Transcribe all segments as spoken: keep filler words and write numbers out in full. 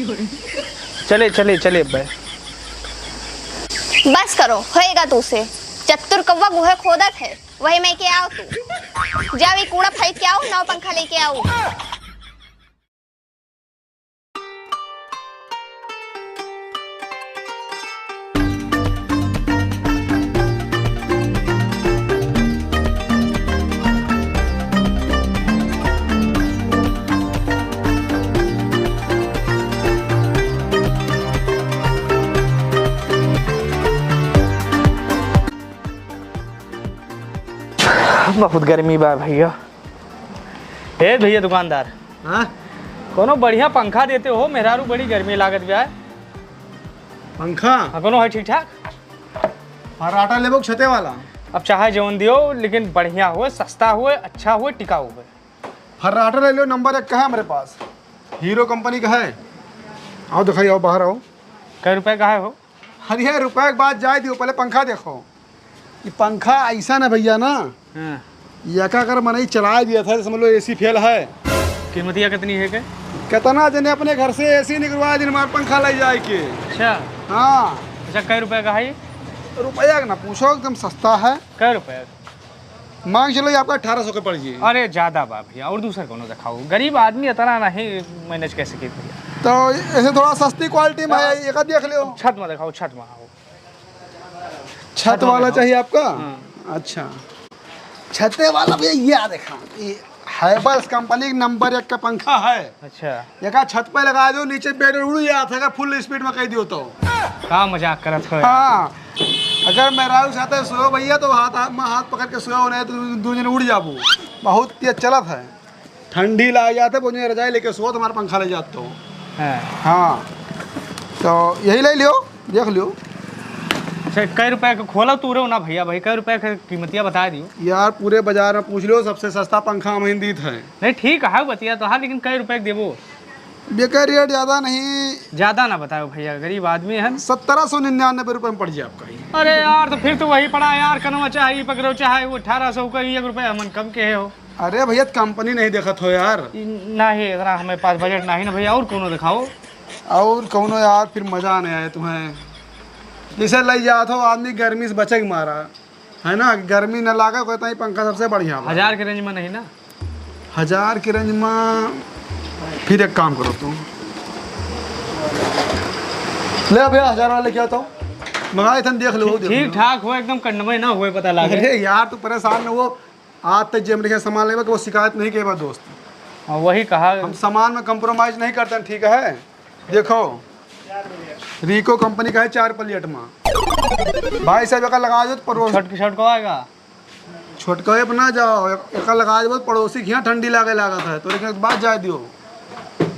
चले, चले, चले अब। बस करो, होएगा तू से। चतुर कौवा गुहे खोदत है, वही मैं के आओ तू। जाओ, ये कूड़ा फेंक के आओ, नवा पंखा लेके आओ। बहुत गर्मी बा भैया। ए भैया दुकानदार, हाँ? कोनो बढ़िया पंखा देते हो, मेहरारू बड़ी गर्मी लागत बा। पंखा? हाँ, कोनो है ठीक ठाक? फर्राटा लेबो कि छते वाला? अब चाहे जौन दियो, लेकिन बढ़िया होए, सस्ता होए, अच्छा होए, टिकाऊ होए। फर्राटा ले लो, नंबर एक का है हमरे पास, हीरो कंपनी का है। आओ दिखाई, आओ बाहर आओ। कै रुपए का है हो? अरे रुपए के बात जाए दियो, पहले पंखा देखो। ये पंखा ऐसा ना भैया ना, हाँ। ये का अगर मनई चलाए दिया था, समझ लो एसी फेल है। कीमतिया कितनी है के? कितना जने अपने घर से एसी निकलवा दिन मार पंखा ले जाए के। अच्छा। हाँ। अच्छा, कै रुपए का है ये? रुपया का ना पूछो, एकदम सस्ता है। कै रुपए? मांग चलो, ये आपका अठारह सौ के पड़ जाए। अरे, ज्यादा बा भैया, और दूसर कोनो दिखाओ। गरीब आदमी इतना नहीं मैनेज कैसे की भैया। तो ऐसे थोड़ा सस्ती क्वालिटी में है, हाँ। एक देख लो। छत में दिखाओ, छत में, हाँ। छत छत में वाला दिखाओ। चाहिए आपका? हाँ। अच्छा, छते वाला भैया, ये आ देखा, ये हैवेल्स कंपनी के नंबर एक का पंखा है। अच्छा। एका छत पे लगा दो, नीचे बेड उड़ जात है, अगर फुल स्पीड में कह दियो तो। का मजाक करत हो यार? हाँ, अगर मेहरारू साथे सोओ भैया तो हाथ, हाथ में हाथ पकड़ के सोओ, नहीं तो दू जने उड़ जाबो। बहुत तेज चलत है, ठंडी लाग जात है, बोझे रजाई लेके सोओ, तुम्हारा पंखा ले जात तो। हाँ। हाँ, तो यही ले लियो, देख लियो। अच्छा, कै रुपया के खोला तू रे ना भैया, भाई कै रुपया के कीमतिया बता दियो। यार, पूरे बाजार में पूछ लियो, सबसे सस्ता पंखा हम ही दीत है। नहीं, ठीक है बतिया तो, हाँ, लेकिन कै रुपया के देबो? बेकार रेट ज्यादा नहीं। ज्यादा ना बताओ भैया, गरीब आदमी है। सत्रह सौ निन्यानबे रुपये में पड़ जाए आपका ये। अरे यार, तो फिर तो वही पड़ा यार, कनवा चाहे पकड़ो, चाहे वो अठारह सौ का, एक रुपया हमन कम के हो। अरे भैया, तो कंपनी नहीं देखत हो यार। ई, नहीं, इतना हमारे पास बजट नहीं ना भैया, और कोनो दिखाओ। और कोनो यार, फिर मजा नहीं आए तुम्हें। जैसे ले जात हो आदमी गर्मी से बचे के मारा, है ना, गर्मी न लागे, कोई ताई पंखा सबसे बढ़िया बा। हजार के रेंज में नहीं ना? हजार के रेंज में फिर एक काम करो तुम, ले भैया, हजार वाला लेके आओ तो, मंगाए थे, देख लो, ठीक, देख ठीक लो। ठाक हो, एकदम कंडमय ना हुए, पता लागे। अरे यार, तू परेशान न हो, आज तक जे हमरे सामान लेबा के वो शिकायत नहीं के बा दोस्त। हाँ, वही कहा। हम सामान में कॉम्प्रोमाइज नहीं करते हैं, ठीक है? देखो, रिको कंपनी का है चार प्लेट में। भाई साहब, एका लगा दो तो पड़ोस। छोट-, छोटको आएगा? छोटको पे ना जाओ, एक-, एका लगा दो, पड़ोसी के यहाँ ठंडी लागे लागत है, तो एक बात जाए दियो।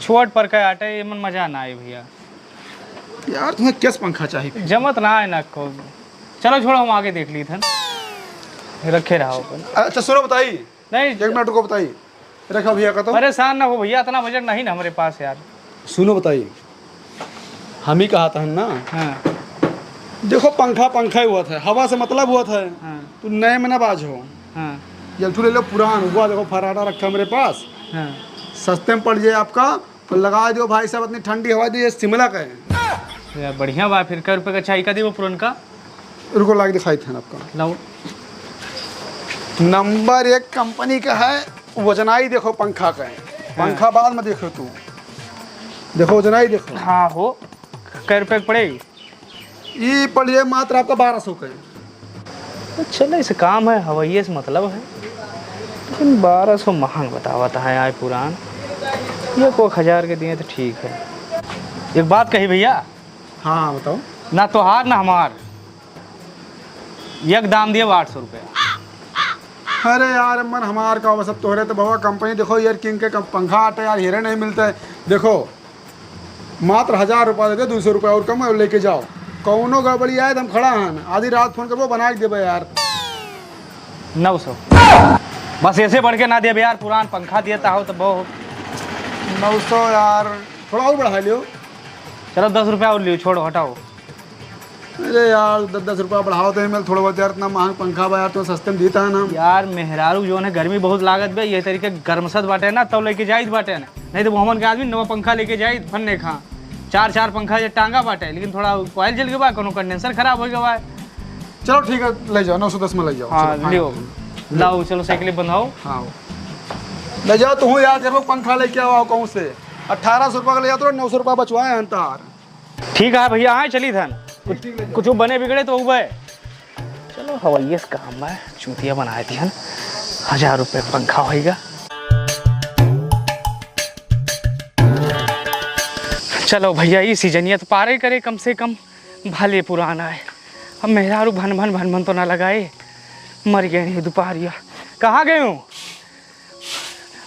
छोट पर का आटे, ये मन मजा ना आए भैया। यार, तुम्हें कैस पंखा चाहिए? जमत ना है ना को। चलो छोड़ो, हम आगे देख ली थन। रखे रहो अपन। अच्छा, सुनो बताई। नहीं। एक मिनट रुको बताई। रखा भैया का तो। परेशान ना हो भैया, इतना बजट नहीं ना हमारे पास यार। सुनो बताई, हम ही कहा था ना। हाँ। देखो पंखा पंखा ही हुआ था, हवा से मतलब हुआ था। हाँ। तू नए में ना बाज हो। हाँ। ये ठू ले लो पुरान, हुआ देखो फराटा रखा मेरे पास। हाँ। सस्ते में पड़ जाए आपका। तो लगा दो भाई साहब, इतनी ठंडी हवा दी, ये शिमला का है। यार बढ़िया बा, फिर कै रुपये का चाही का देबो पुरनका? रुको, लाके दिखाई थे आपका। लाओ। नंबर एक कंपनी का है, वजनाई देखो पंखा का है। हाँ। पंखा बाद में देखो तू, देखो वजनाई देखो। हाँ हो, कै रुपये का पड़ेगी? ई पड़िए मात्र आपका बारह सौ का है। तो चले, इसे काम है, हवैये से मतलब है, लेकिन बारह सौ महंग बतावत है आए पुरान। ये को एक हजार के दिए तो ठीक है। एक बात कही भैया। हाँ, बताओ। ना तोहार ना हमार, एक दाम दिए आठ सौ रुपया। अरे यार, मन हमार का बस, अब तोहरे तो बउआ कंपनी देखो, एयर किंग के कम-, पंखा आटे यार, हेरे नहीं मिलते। देखो, मात्र हजार रुपया दे दे, दो सौ रुपया और कम है, लेके जाओ। कौनो गड़बड़ी आए तो हम खड़ा हन, आधी रात फोन करबो, बना के देबे यार। नौ सौ। बस ऐसे बढ़ के ना देबे यार, पुरान पंखा देता हो तो बहुत। नौ सौ यार, थोड़ा और बढ़ा लियो। चलो दस रुपया और लियो, छोड़ो, हटाओ। अरे यार, दस दस रुपया बढ़ाओ तो एमे थोड़ा बहुत यार, इतना महंग पंखा बा यार, तो सस्ते में देता है ना। यार मेहरारू जौन है, गर्मी बहुत लागत बे, ये तरीके गरमसत बाटे ना, तब लेके जाइत बाटे ना, नहीं तो वो हमन के आदमी नवा पंखा लेके जाइत फन्ने खा। चार चार पंखा जे टांगा बाटे, लेकिन थोड़ा coil जल गवा, कोनो condenser खराब होइ गवा है। चलो ठीक है, ले जाओ, नौ सौ दस में ले जाओ। हाँ, चलो, हाँ। लियो। लाओ, चलो साइकिल बंधाओ। हाँ। ले जाओ, तुहूँ याद करबो, पंखा लेके आओ, आओ कहूँ से। अठारह सौ रुपया का ले जाओ, तो नौ सौ रुपया बचवाए हैं तार। ठीक है भैया, आए चली थन। कुछ, ठीक, ठीक, ले जाओ। कुछ बने बिगड़े तो हुए। चलो, हवाइये से काम है, चूतिया बनाए दिहन। हजार रुपये पंखा होइगा। चलो भैया, ई सीजनिया तो पारे करे कम से कम, भले पुरान आए। अब मेहरारू भन भन भन भन तो ना लगाए, मर गए नहीं दोपहरिया। कहाँ गए हो?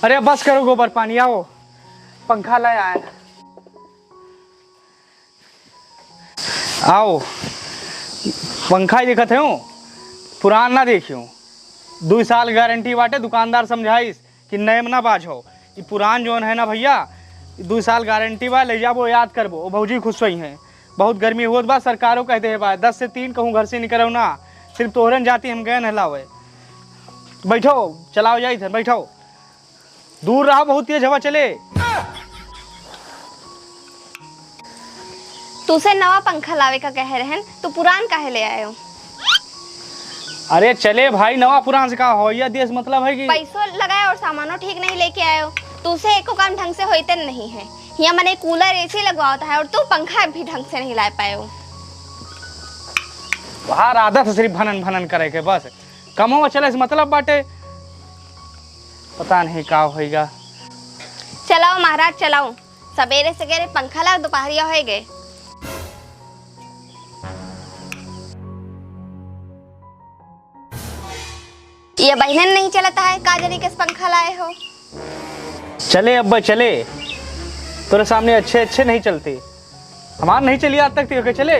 अरे बस करो, गोबर पानी आओ, पंखा ले आए। आओ, पंखा ही देखत हो, पुरान ना देखियो, दुई साल गारंटी बाटे। दुकानदार समझाइस कि नए में ना बाझो, ई पुरान जौन है ना भैया, ई दुई साल गारंटी बा, ले जाबो, याद करबो, ओ भौजी खुश होई हैं। बहुत गर्मी होत बा, सरकारो कह दे बा, दस से तीन कहूँ घर से निकलो ना, सिर्फ तोहरन जाती हम गए नहलावे। बैठो, चलाओ जाई थन, बैठो। दूर रहो, बहुत तेज हवा चले। तूसे नवा पंखा लावे का कहे रहन, तू पुरान काहे ले आयो? अरे चले भाई, नवा पुरान से का हो, यह देश मतलब है कि पैसो लगाए और सामानो ठीक नहीं लेके आयो। तूसे एको काम ढंग से होते नहीं है। यहाँ मने कूलर, एसी लगवावत है और तू पंखा भी ढंग से नहीं ला पायो। बाहर आदत है सिर्फ भनन भनन करे के बस। कमवा चले से मतलब बाटे, पता नहीं का होइगा। चलाओ महाराज, चलाओ, सबेरे सकेरे पंखा लाओ, दोपहरिया होए गए। ये बहिनन नहीं चलता है, का जनी के पंखा लाए हो? चले अब्बा चले, तोरे सामने अच्छे अच्छे नहीं चलते। हमार नहीं चली आज तक, तो के चले?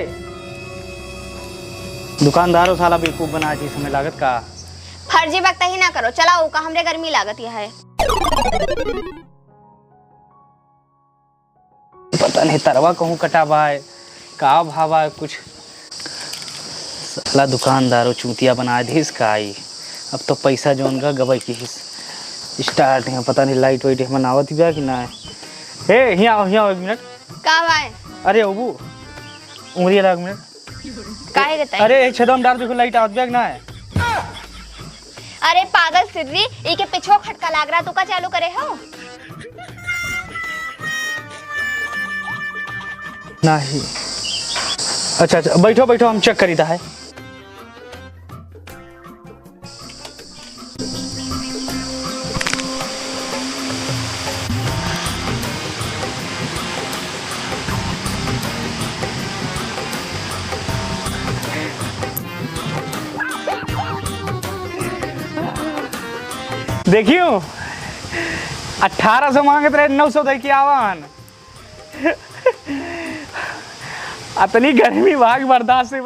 दुकानदारो साला बेवकूफ बना जी समय लागत का। फर्जी बकता ही ना करो, चलाओ का हमरे गर्मी लागत यह है। पता नहीं तरवा कहूँ कटा बा है, का भावा है कुछ। साला दुकानदारो चूतिया बना दिस का आई। अब तो पैसा जौन का गबई की हिस। स्टार्ट है, पता नहीं लाइट वाइट हमें आवत बा कि ना। हे, हियाँ आओ, हियाँ आओ एक मिनट। का भाई? अरे ओबू, उंगली लगा एक मिनट। काहे के ताई? अरे, एक छेदवा में डाल, देखो लाइट आवत बा कि ना है। अरे पागल सिर्री, ई के पिछुआ खटका लाग रहा, तू का चालू करे हो? नहीं। अच्छा, अच्छा, बैठो, बैठो, हम चेक करी ता है। देखियो, अठारह सौ मांगत रहे, नौ सौ दे के आवन। अतनी गर्मी भाग बर्दाश्त से।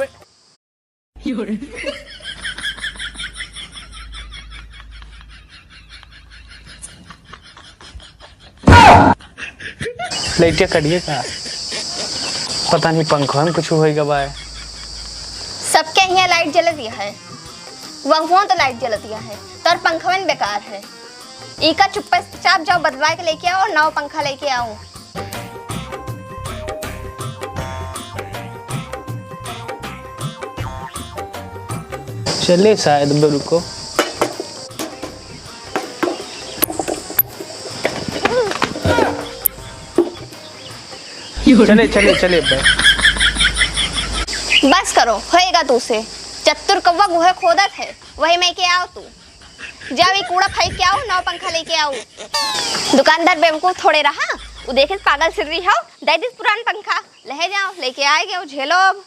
लाइटिया कटिए का? पता नहीं पंखवा में कुछ होई गवा है। सबके यहाँ लाइट जलत है, वहुओं तो लाइट जलत है, तोर पंखवन बेकार है। इका चुप्पे चाप जाओ, बदलवा के लेके आओ, नवा पंखा लेके आओ। चले शायद, बे रुको। चले, चले, चले बे। बस करो, होएगा तू से। चतुर कौवा गुहे खोदत है, वही में के आओ तू। जाओ, ई कूड़ा फेंक के आओ, नवा पंखा लेके आओ। दुकानदार बेवकूफ थोड़े रहा, उ देखे पागल सिर्री हो, दे दिस पुरान पंखा, ले जाओ, लेके आए गए, झेलो अब।